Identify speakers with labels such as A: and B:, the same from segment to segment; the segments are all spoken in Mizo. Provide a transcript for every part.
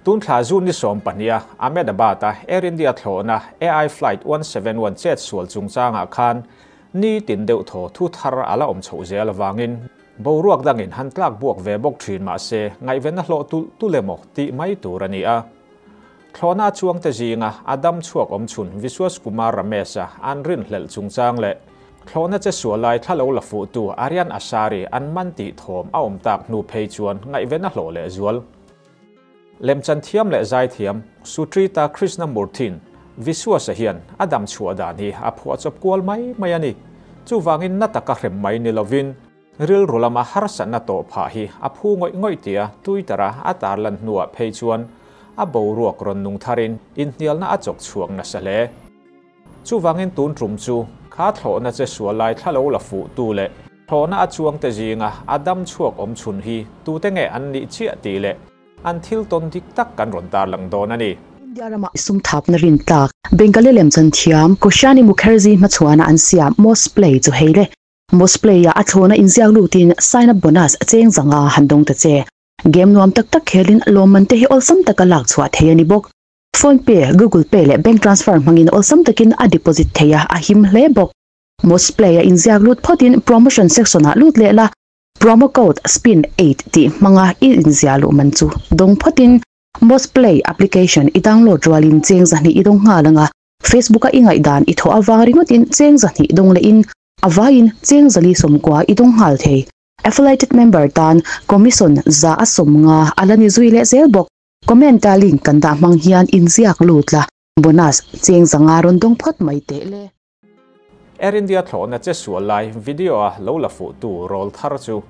A: Tun thla June ni 12 a Ahmedabad-a Air India thlawhna AI Flight 171 chet sual chungchangah khan ni tin deuh thaw thu thar a la awm chhoh zel avangin boruak dangin han tlak buak ve bawk thin mah se ngaihvenna hlawh tulh tulh emaw tih mai tur a ni a. Thlawhna a chuangte zinga a dam chhuak awm chhun Vishwas Kumar Ramesh-a an rinhlelh chungchang leh thlawhna che sual lai thla lo la fuhtu Aryan Asari an man tih thawm a awm tak hnu phei chuan ngaihven a hlawh lehzual. Lemchan thiam leh zaithiam Sutrita Krishnamurthy-in Vishwas-a hian a dam chhuah dan hi a phuahchawp kual mai mai a ni. Chuvangin na taka hrem mai ni lovin rilru lama harsatna tawh phah hi a phu ngawih ngawih tia Twitter-a a tarlan hnuah phei chuan a boruak rawn nung tharin inhnialna a chawk chhuak nasa hle. Chuvangin tun tum chu kha thlawhna che sual lai thla lo la fuhtu leh thlawhna a chuangte zinga a dam chhuak awm chhun hi tute nge an nih chiah tih leh an thil tawn dik tak kan rawn tarlang dawn a ni.
B: India rama sum thapna rin tlak Bengali lemchan thiam Koshani Mukherjee hmachhuana an siam Most Play chu hei le. Most Play ah a thlawhna inziak lutin sign up bonus cheng zanga han dawng ta che. Game nuam tak tak khelin lawmman te hi awlsam taka lak chhuah thei a ni bawk. Phone pay, Google Pay leh bank transfer hmangin awlsam takin a deposit thei a, a him hle bawk. Most Play a inziak lut phawtin promotion section ah lut leh la, promo code spin eight tih hmanga i inziah luh man chu dawng phawtin Most Play application i download rualin cheng zahnih i dawng nghal anga Facebook a i ngaihdan i thawh avang ringawtin cheng zahnih dawng lehin a vaiin cheng zali sawmkua i dawng nghal thei. Affiliated member tan commission za a sawm nga a la ni zui leh zel bawk. Comment a link kan dah hmang hian inziak lut la, bonus cheng zanga rawn dawng phawt mai teh le.
A: Air India thlawhna che sual lai video a lo la fuhtu rawl thar chu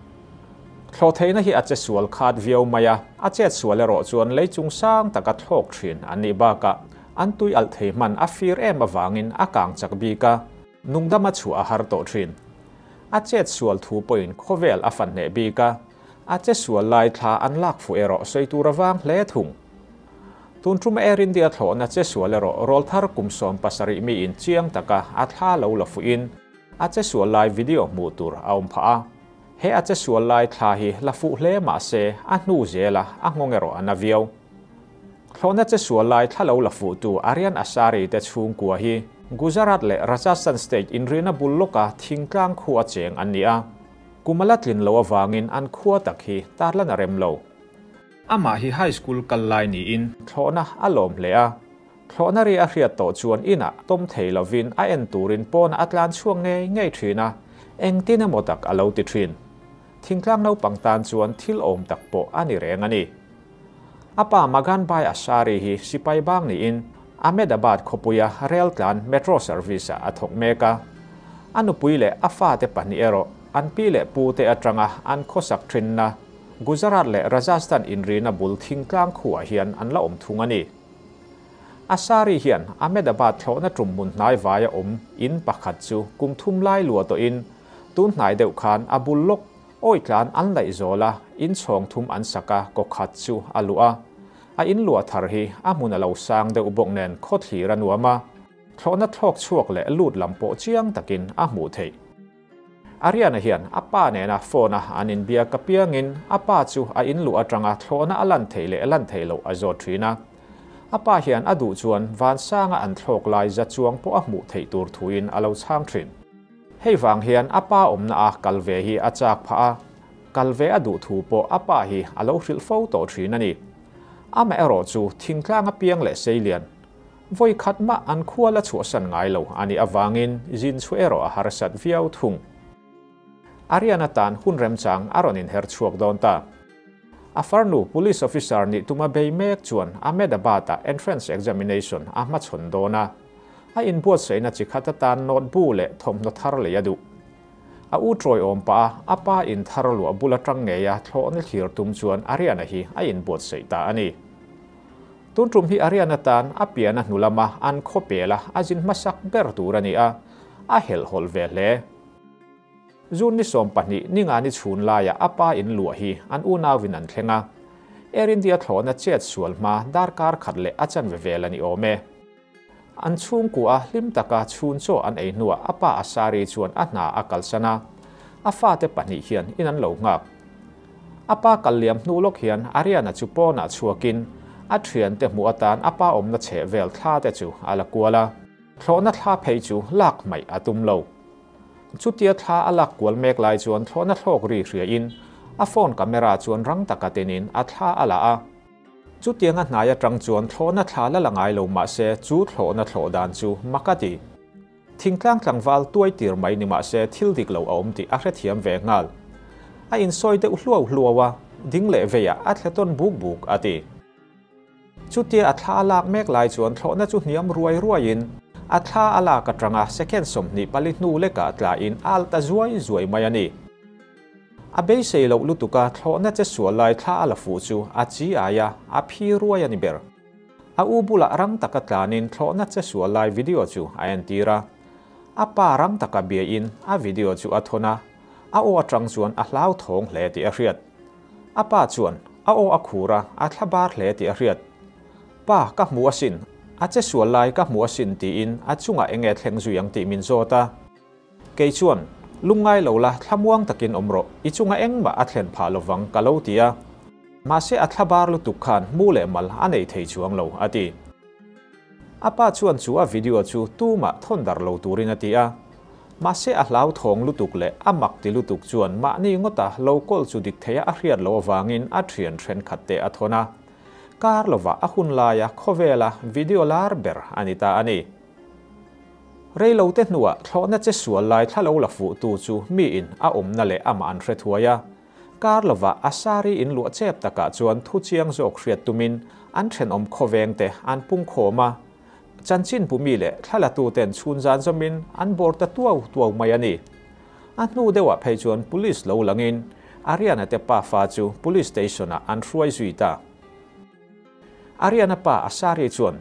A: thlawh theihna hi a che sual khat viau mai a, a chet sual erawh chuan lei chung sang taka thlawk thin an nih bakah an tui alh thei hman a fir em avangin a kang chak bik a, nungdama chhuah a har tawh thin. A chet sual thu pawhin khawvel a fan hneh bik a, A che sual lai thla an lak fuh erawh sawi tur a vang hle thung. Tun tum Air India thlawhna che sual erawh rawlthar kum 70 miin chiang taka a thla lo la fuhin a che sual lai video hmuh tur a awm phah a. He a che sual lai thla hi la fuh hle mah se a hnu zela a nghawng erawh a na viau. Thlawhna che sual lai thla lo la fuhtu Aryan Asari te chhungkua hi Gujarat leh Rajasthan state inrina bul lawka thingtlang khua cheng an ni a. Kum a la tlin lo avangin an khua tak hi tarlan a rem lo. Amah hi high school kal lai niin thlawhna a lawm hle a. Thlawhna ri a hriat tawh chuan inah tawm thei lovin a en turin pawnah a tlan chhuak ngei ngei thin a, engtin emaw tak a lo ti thin. Thingtlang naupang tan chuan thil awm tak pawh a ni reng a ni. A pa Maganbhai Asari hi sipai bang niin Ahmedabad khawpuia rel tlan metro service-ah a thawk mek a. A nupui leh a fate pahnih erawh an pi leh pute atanga an khawsak thinna Gujarat leh Rajasthan inrina bul thingtlang khuah hian an la awm thung a ni. Asari hian Ahmedabad thlawhna tum hmun hnai vaia awm in pakhat chu kum thum lai luah tawhin tun hnai deuh khan a bul lawk Awi tlan an laih zawl a, in chhawng thum an sak a, kaw khat chu a luh a. A in luah thar hi a hmun a lo sang deuh bawk nen khaw thlir a nuam a, thlawhna thlawk chhuak leh lut lam pawh chiang takin a hmuh theih. Ariana hian a pa nena phone a an inbiak apiangin a pa chu a in luh atanga thlawhna a lan theih leh lan theih loh a zawt thin a. A pa hian a duh chuan vansanga an thlawk lai za chuang pawh a hmuh theih tur thuin a lo chhang thin. Hei vang hian a pa awmna a kal ve hi a chak phah a, kal ve a duh thu pawh a pa hi a lo hrilh fo tawh thin a ni. Amaherawh chu thingtlang a piang leh seilian, vawi khat mah an khua la chhuahsan ngai lo a nih avangin zin chhuah erawh a harsat viau thung. Ariana tan hun remchang a rawn inher chhuak dawn ta. A farnu police officer nih tuma bei mek chuan Ahmedabad-ah entrance examination a hmachhawn dawn a. A inbuatsaihna chi khat atan note bu leh thawmhnaw thar lei a duh. A u tawi awm pah a, a pa in thar luah bul atang ngei a thlawhna thlir tum chuan Ariana hi a inbuatsaih ta a ni. Tun tum hi Ariana tan a pian a hnu lama an khaw pel a, a zin hmasak ber tur a ni a, a helhhawlh ve hle. June ni 20 ninga ni chhun laiah a pa in luah hi an unauin an thleng a. Air India thlawhna chet sual hma darkar khat leh a chanve vel a ni awm e. An chhungkua a hlim taka chhun chaw an ei hnuah a pa Asari chuan a hna a kalsan a, a fate pahnih hian in an lo nghak. A pa kal liam hnu lawk hian Ariana chu pawnah chhuakin A thiante hmuh atan a pa awmna chheh vel thla te chu a la kual a, thlawhna thla phei chu lak hmaih a tum lo. Chutia thla a lak kual mek lai chuan thlawhna thlawk ri hriain a phone camera chuan rang taka tenin a thla a la a. Chutianga hnai atang chuan thlawhna thla la la ngai lo mah se chu thlawhna thlawh dan chu mak a ti. Thingtlang tlangval tuai tir mai ni mah se thil dik lo a awm tih a hrethiam ve nghal. A insawi deuh hluau hluau a, ding leh veiah a thle tawn buk buk a ti. Chutia a thla a lak mek lai chuan thlawhna chu hniam ruai ruaiin a thla a lak atanga second 24 hnu lekah tlain a alh ta zuai zuai mai a ni. A beisei loh lutuka thlawhna che sual lai thla a la fuh chu a chi ai a, a phi ruai a ni ber. A u bulah rang taka tlanin thlawhna che sual lai video chu a entir a. A pa rang taka biain a video chu a thawn a, a aw atang chuan a hlauthawng hle tih a hriat. A pa chuan a aw a khur a, a thla bar hle tih a hriat. Pa, ka hmu asin, a che sual lai ka hmu asin tiin a chungah enge thleng zui ang tih min zawt a. Kei chuan, Lungngai lo la, thlamuang takin awm rawh, i chunga engmah a thlen phah lovang ka lo ti a. Mahse a thla bar lutuk khan mu leh mal a nei thei chuang lo, a ti. A pa chuan chu a video chu tumah thawn darh lo turin a ti a. Mahse a hlauthawng lutuk leh a mak ti lutuk chuan mahni ngawta lo kawl chu dik theia a hriat loh avangin a thian thenkhat te a thawn a. Kar lovah a hun laia khawvela video lar ber a ni ta a ni. Reilote hnuah thlawhna che sual lai thla lo la fuhtu chu miin a awmna leh amah an hre thuai a. Kar lovah a sari in luah chep takah chuan thu chiang zawk hriat tumin an thenawm khawvengte an pung khawm a. Chanchin pumi leh thla latuten chhun zan zawmin an bawr ta tuau tuau mai a ni. A hnu deuhah phei chuan police lo langin Ariana te pafa chu police station-ah an hruai zui ta. Ariana pa Asari chuan,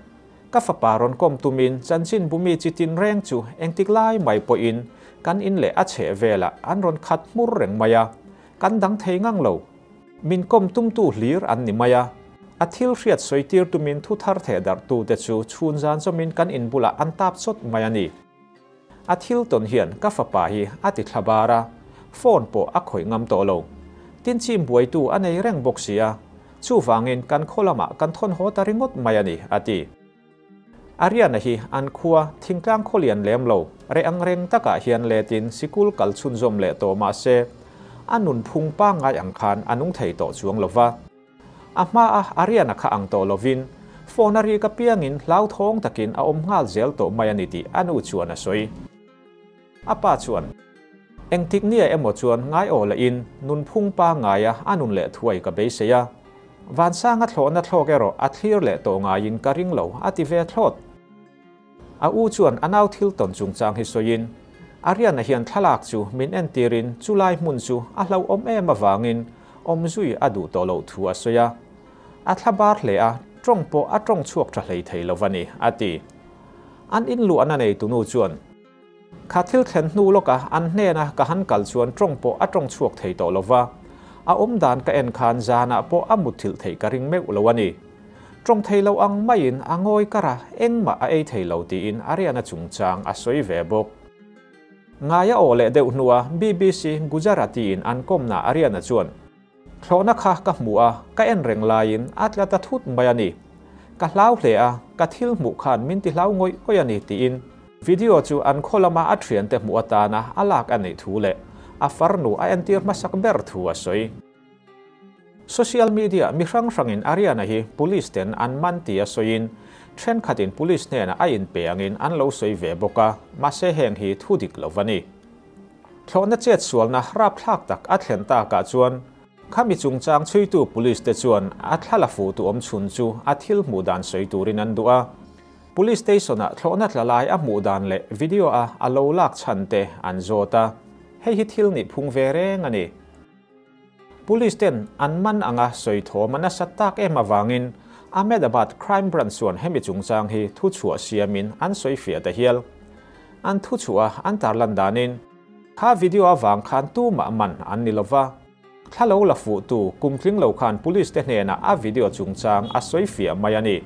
A: Ka fapa rawn kawm tumin chanchin bumi chi tin reng chu engtik lai mai pawhin kan in leh a chheh velah an rawn khat hmur reng mai a, kan dang thei ngang lo. Min kawm tumtu hlir an ni mai a. A thil hriat sawi tir tumin thu thar theh darhtute chu chhun zan zawmin kan in bulah an tap chawt mai a ni. A thil tawn hian ka fapa hi a ti thla bar a, phone pawh a khawih ngam tawh lo. Tin chim buaitu a nei reng bawk si a, chuvangin kan khaw lamah kan thawn haw ta ringawt mai a ni, a ti. Ariana hi an khua thingtlang khaw lian lem lo, reh ang reng takah hian letin sikul kal chhunzawm leh tawh mah se, a nunphung pangngai ang khan a nung thei tawh chuang lo va. A hmaa Ariana kha ang tawh lovin, phone a rik apiangin hlauthawng takin a awm nghal zel tawh mai a ni tih a nu chuan a sawi. A pa chuan, Engtik nia emaw chuan ngaiaw lahin nunphung pangaia a nun leh thuai ka beisei a. Vansanga thlawhna thlawk erawh a thlir leh tawh ngaiin ka ring lo a ti ve thlawt. A u chuan a nau thil tawn chungchang hi sawiin, Ariana hian thlalak chu min entirin chulai hmun chu a hlauhawm em avangin awm zui a duh tawh loh thu a sawi a. A thla bar hle a, tawng pawh a tawng chhuak tha hlei thei lo va ni, a ti. An inluahna neitunu chuan, Kha thil thlen hnu lawka an hnena ka han kal chuan tawng pawh a tawng chhuak thei tawh lo va, a awm dan ka en khan zanah pawh a mutthilh theih ka ring meuh lo a ni. Tawng thei lo ang maiin a ngawi kar a, engmah a ei thei lo tiin Ariana chungchang a sawi ve bawk. Ngai a aw leh deuh hnua BBC Gujarati-in an kawmna Ariana chuan, Thlawhna kha ka hmu a, ka en reng laiin a tla ta thut mai a ni. Ka hlau hle a, ka thil hmuh khan min ti hlau ngawih ngawih a ni tiin video chu an khaw lama a thiante hmuh atana a lak a neih thu leh a farnu a entir hmasak ber thu a sawi. Social media mi hrang hrangin Ariana hi police ten an man tia sawiin thenkhatin police hnenah a inpe angin an lo sawi ve bawk a, mahse heng hi thu dik lo va ni. Thlawhna chetsualna rapthlak tak a thlen takah chuan khami chungchang chhuitu police te chuan a thla la fuh tu awm chhun chu a thil hmuh dan sawi turin an duh a. Police station-ah thlawhna tla lai a hmuh dan leh video a a lo lak chhan te an zawt a, hei hi thil nih phung ve reng a ni. Police ten an man anga sawi thawm a nasat tak em avangin Ahmedabad Crime Branch chuan hemi chungchang hi thuchhuah siamin an sawi fiah ta hial. An thuchhuah a an tarlan danin kha video avang khan tumah man an ni lova, thla lo la fuhtu kum tling lo khan police te hnenah a video chungchang a sawi fiah mai a ni.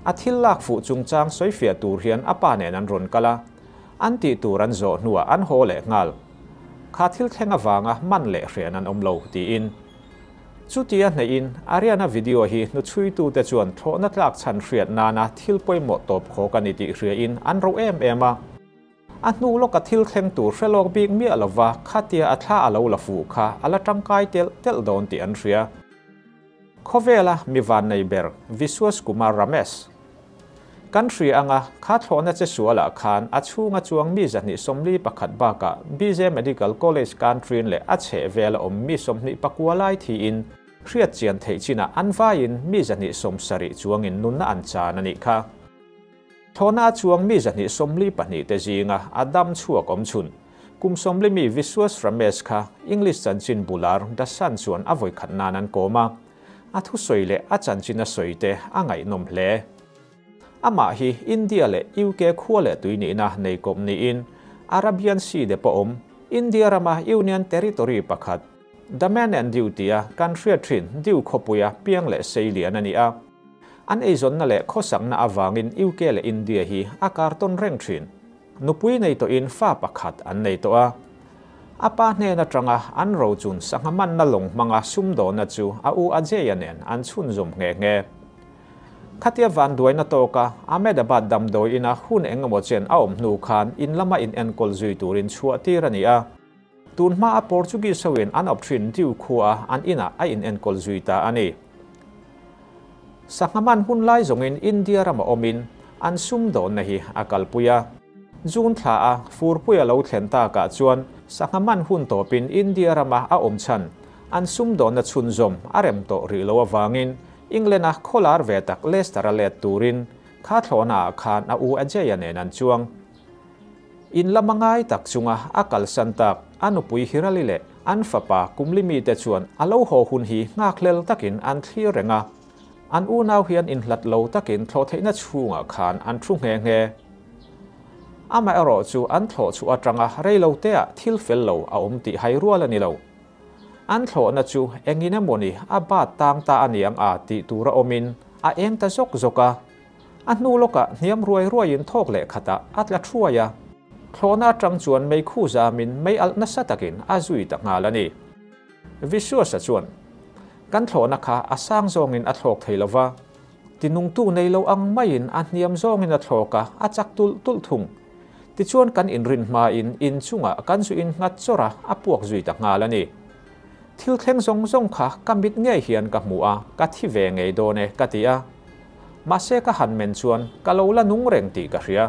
A: A thil lak fuh chungchang sawi fiah tur hian a pa nen an rawn kal a, an tih tur an zawh hnuah an haw leh nghal. Kha thil thleng avanga man leh hrian an awm lo, tiin. Chutia hneihin Ariana video hi hnuchhuitute chuan thlawhna tlak chhan hriat nana thil pawimawh tawp khawk a ni tih hriain an ro em em a. A hnu lawka thil thleng tur hre lawk bik miah lova khatia a thla a lo la fuh kha a la tangkai telh telh dawn tih an hria. Khawvela mi vannei ber Viswas Kumar Ramesh kan hria anga kha thlawhna che sualah khan a chhunga chuang mi 241 bakah BJ Medical College kan trin leh a chhehvel a awm mi 29 lai thiin hriat chian theih chinah an vaiin mi 170 chuangin nunna an chan a nih kha. Thlawhna a chuang mi 142 te zinga a dam chhuak awm chhun kum 40 mi Viswas Ramesh kha English chanchin bular The Sun chuan a vawi khat nan an kawm a, a thusawi leh a chanchin a sawi te a ngaihnawm hle. Amah hi India leh UK khua leh tui nihna nei kawp niin Arabian Sea te pawh awm India rama Union Territory pakhat Daman and Diu tia kan hriat thin Diu khawpuia piang leh sei lian a ni a. An eizawnna leh khawsakna avangin UK leh India hi a kartawn reng thin. Nupui nei tawhin fa pakhat an nei tawh a. A pa hnen atanga an rochun sangha manna lawng hmanga sumdawna chu a u Ajay-a nen an chhunzawm nghe nghe. Khatia van duaina tawka Ahmedabad damdawi ina hun engemaw chen a awm hnu khan in lama in enkawl zui turin chhuah tir a ni a. Tun hma a Portuguese hoin an awp thin Diu khua an inah a in enkawl zui ta a ni. Sangha man hun lai zawngin India rama awmin an sumdawnna hi a kalpui a. June thla a furpui a lo thlen takah chuan sangha man hun tawpin India rama a awm chhan an sumdawnna chhunzawm a rem tawh rih lo avangin England a khawlar ve tak Leicester a let turin kha thlawhna ah khan a u Ajay-a nen an chuang. In lama ngai tak chunga a kalsan tak a nupui Hirali leh an fapa Kumlimi te chuan a lo haw hun hi nghakhlel takin an thlir reng a. An unau hian inhlat lo takin thlawh theihna chhungah khan an thu nghe nghe. Amaherawh chu an thlawh chhuah atanga rei lo teah thil fel lo a awm tih hai rual a ni lo. An thlawhna chu engin emawni a bat tang ta a niang a tih tura awmin a eng ta zawk zawk a. A hnu lawkah hniam ruai ruaiin thawk leh khatah a tla thuai a. Thlawhna atang chuan meikhu zamin mei alh nasa takin a zui ta nghal a ni. Visuasa chuan, Kan thlawhna kha a sang zawngin a thlawk thei lova, tinungtu nei lo ang maiin a hniam zawngin a thlawk a, a chak tulh tulh thung. Tichuan kan inrin hmain inchungah kan zu innghat chawrh a, a puak zui ta nghal a ni. Thil thleng zawng zawng kha ka mit ngei hian ka hmu a, ka thi ve ngei dawn e ka ti a. Mahse ka han men chuan ka lo la nung reng tih ka hria.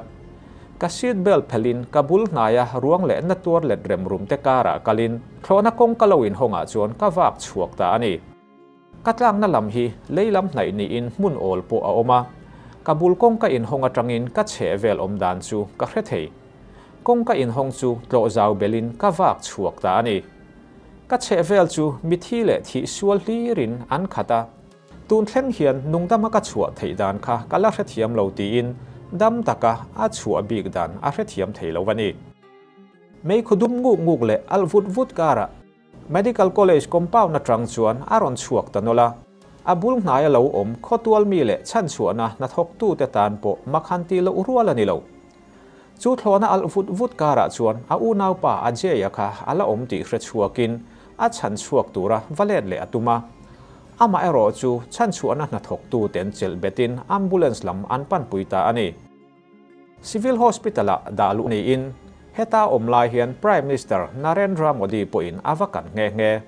A: Ka seat belt phelhin ka bul hnaia ruang leh na tuar let rem rum te karah kalin thlawhna kawng ka lo inhawngah chuan ka vak chhuak ta a ni. Ka tlakna lam hi lei lam hnaih niin hmun awl pawh a awm a, ka bul kawng ka inhawng atangin ka chheh vel awm dan chu ka hre thei. Kawng ka inhawng chu tlawh zau belin ka vak chhuak ta a ni. Ka chheh vel chu mithi leh thih sual hlirin an khat a. Tun thleng hian nungdama ka chhuah theih dan kha ka la hrethiam lo tiin dam taka a chhuah bik dan a hrethiam thei lo a ni. Meikhu dum nguk nguk leh alh vut vut karah Medical College compound atang chuan a rawn chhuak ta nawlh a. A bul hnaia lo awm khawtual mi leh chhanchhuahna hnathawktute tan pawh makhan tih loh rual a ni lo. Chu thlawhna alh vut vut karah chuan a unaupa Ajay-a kha a la awm tih hre chhuakin a chhanchhuak tura va let leh a tum a. Amah erawh chu chhanchhuahna hnathawktu ten chelh betin ambulance lam an panpui ta a ni. Civil Hospital-ah dah luh niin heta awm lai hian Prime Minister Narendra Modi pawhin a va kan nghe nghe.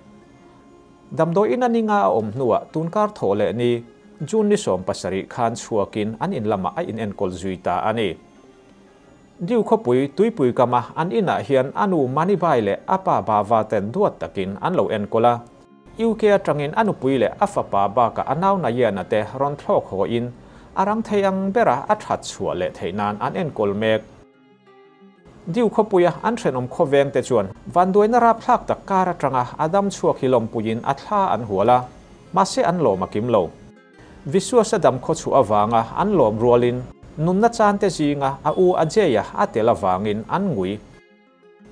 A: Damdawi ina ninga a awm hnuah tunkar thawh leh ni June ni 17 khan chhuakin an in lamah a inenkawl zui ta a ni. Diu khawpui tuipui kama an inah hian a nu Manibai leh a pa Bava ten duat takin an lo enkawl a. UK atangin a nupui leh a fapa bakah a nau Nayana te rawn thlawk hawiin a rang thei ang bera a that chhuah leh theih nan an enkawl mek. Diu khawpuia an thenawm khawveng te chuan vanduaina rapthlak tak kar atanga a dam chhuak hi lawmpuiin a thla an hual a, mahse an lawm a kim lo. Visuasa dam khaw chhuah avanga an lawm rualin nunna chan te zinga a u Ajay-a a tel avangin an ngui.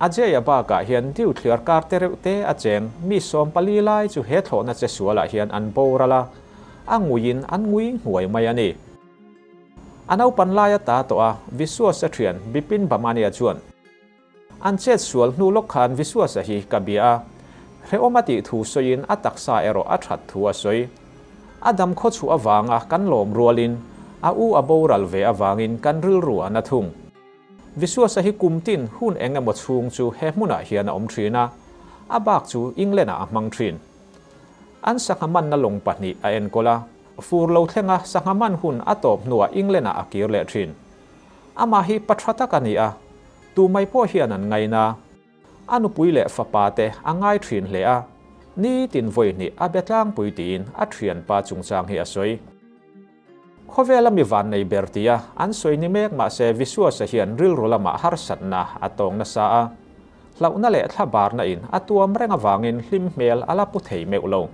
A: Ajay-a bakah hian Diu thliar kar te reuh te a cheng mi 14 lai chu he thlawhna che sualah hian an boral a, a nguiin an ngui nghuai mai a ni. A naupan laia ta tawh a, Visuasa thian Bipin Bamania chuan, An chet sual hnu lawk khan Visuasa hi ka bia a. Hrehawm a tih thu sawiin a taksa erawh a that thu a sawi. A dam khawchhuah avanga kan lawm rualin a u a boral ve avangin kan rilru a na thung. Visuasa hi kum tin hun eng emaw chhung chu he hmunah hian a awm thin a, a bak chu England-ah a hmang thin. An sangha manna lawng pahnih a enkawl a, fur lo thlenga sangha man hun a tawp hnuah England-ah a kir leh thin. Amah hi pa tha tak a ni a, tu mai pawh hian an ngaina. A nupui leh fapa te a ngai thin hle a, nitin vawi hnih a be tlangpui tiin a thianpa chungchang hi a sawi. Khawvela mi van nei ber tia an sawi ni mek mahse Visuasa hian rilru lamah harsatna a tawng nasa a, hlauhna leh thlabarna in a tuam reng avangin hlim hmel a la pu thei meuh lo.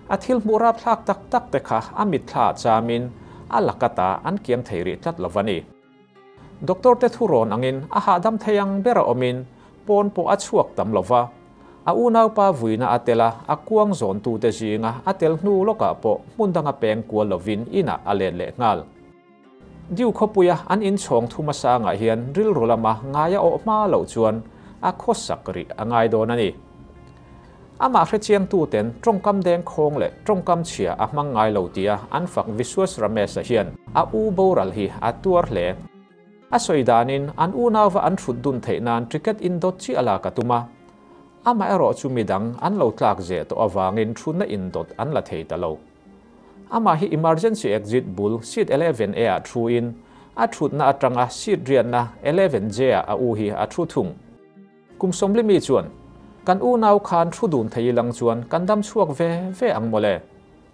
A: A thil hmuh rapthlak tak tak te kha a mitthla ah chamin a lakata an kiang thei rih tlat lo va ni. Doctor te thurawn angin a hahdam thei ang ber a awmin pawn pawh a chhuak tam lo va. A unaupa vuina a tel a, a kuang zawntute zinga a tel hnu lawkah pawh hmun danga peng kual lovin inah a let leh nghal. Diu khawpuia an inchhawng thum asangah hian rilru lama ngai a awh hma loh chuan a khawsak rih a ngai dawn a ni. Amah hrechiangtuten tawngkam deng khawng leh tawngkam chhia a hmang ngai lo tia an fak Vishwas Ramesh-a hian a u boral hi a tuar hle. A sawi danin an unauva an thut dun theih nan ticket indawt chiah lak a tum a. Amaherawh chu midang an lo tlak zeh tawh avangin thutna indawt an la thei ta lo. Amah hi emergency exit bul seat 11A ah thuin a thutna atanga seat riatna 11J ah a u hi a thu thung. Kum sawmli mi chuan, Kan unau khan thu dun thei ilang chuan kan dam chhuak ve ve ang mawle.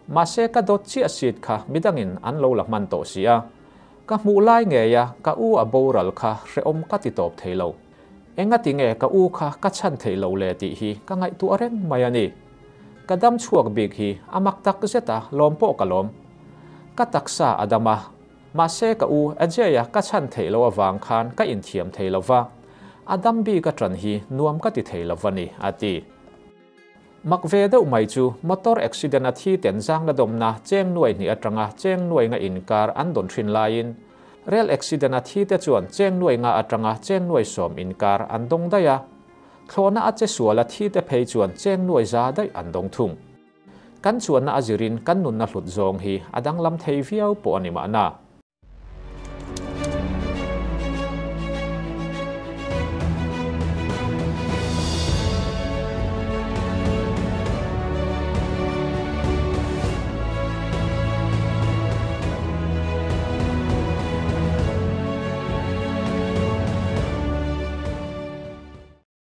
A: Mahse ka dawt chiah seat kha midangin an lo la hman tawh si a. Ka hmuh lai ngei a ka u a boral kha hrehawm ka ti tawp thei lo. Engati nge ka u kha ka chhan theih lo le tih hi ka ngaihtuah reng mai a ni. Ka dam chhuak bik hi a mak tak zet a lawm pawh ka lawm. Ka taksa a dam a, Mahse ka u Ajay-a ka chhan theih loh avang khan ka inthiam thei lo va, a dam bik a ṭan hi nuam ka ti thei lo va ni, a ti. Mak ve deuh mai chu motor accident a thi ten zangna dawmna cheng nuai hnih aṭanga cheng nuai nga inkar an dawn ṭhin laiin rail accident a thi te chuan cheng nuai nga aṭanga cheng nuai sawm inkar an dawng daih a, thlawhna a che sual a thi te phei chuan cheng nuai za daih an dawng thung. Kan chuanna a zirin kan nunna hlut zawng hi a danglam thei viau pawh a ni mahna.